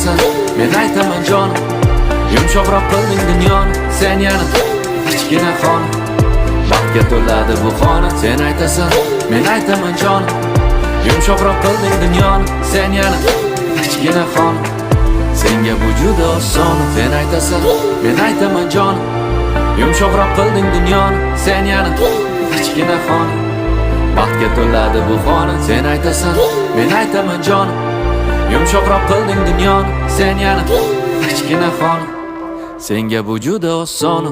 Aytasan, men aytaman, jonim. Yumshoqroq qilding dunyoni sen yana, kichkina xona. Baxtga to'ladi bu xona. Sen aytasan, men aytaman, jonim. Yumshoqroq qilding dunyoni sen yana, kichkina xona. Senga bu juda oson. Sen aytasan, men aytaman, jonim. Yumshoqroq qilding dunyoni sen yana, kichkina xona. Baxtga to'ladi bu xona. Sen aytasan, men aytaman, jonim. Yumshoqroq qilding dunyoni sen yana, kichkina xona. Senga bu juda oson.